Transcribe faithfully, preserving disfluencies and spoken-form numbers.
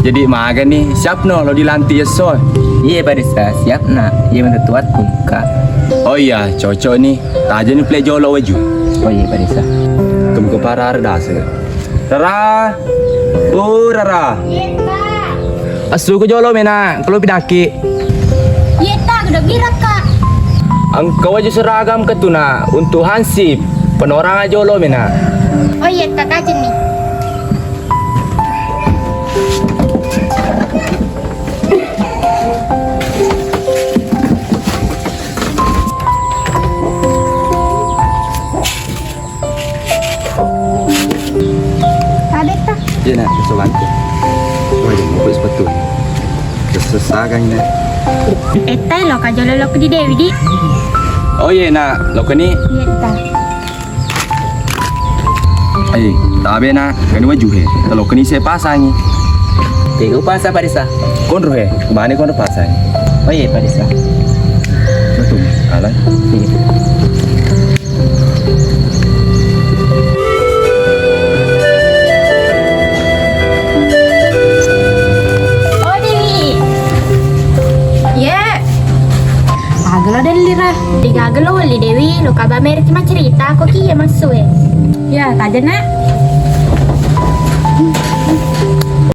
Jadi magani, siapno lo dilantik esso? Iye, Pak Desa, siap, Nak. Iye, menurut tuat pungka. Oh iya, cocok ni. Tajani pale jolo waju. Oh iye, Pak Desa. Tunggu para ada dase. Rara. Oh, Rara. Iya, Pak. Asu ke jolo mena, kalau pidaki. Iya, tak, udah bilang, Kak. Engkau aja seragam ketuna untuk hansip. Penorang aja lo mena. Oh iya, tak aja nih. Tabetta. Iya, Nak, bisa bantu. Wah, jangan lupa sepatu. Kesesakan, Nak. Etta lo kajolo lo di Dewi, di. Oh iya, Nak, lo keni. Iya, ta. Ai, tabe, Nak, kani waju he. Talo keni saya pasangi. Tiga pasang, Pak Desa. Konro he, kemana konro pasangi? Oh iya, Pak Desa. Betul, kalah. Iya. Oh, Dewi. Ye. Aga lo dellira. Degaga lo wali Dewi, lo kaba merek macerita ko kiye masue. Ya, taja, Nak.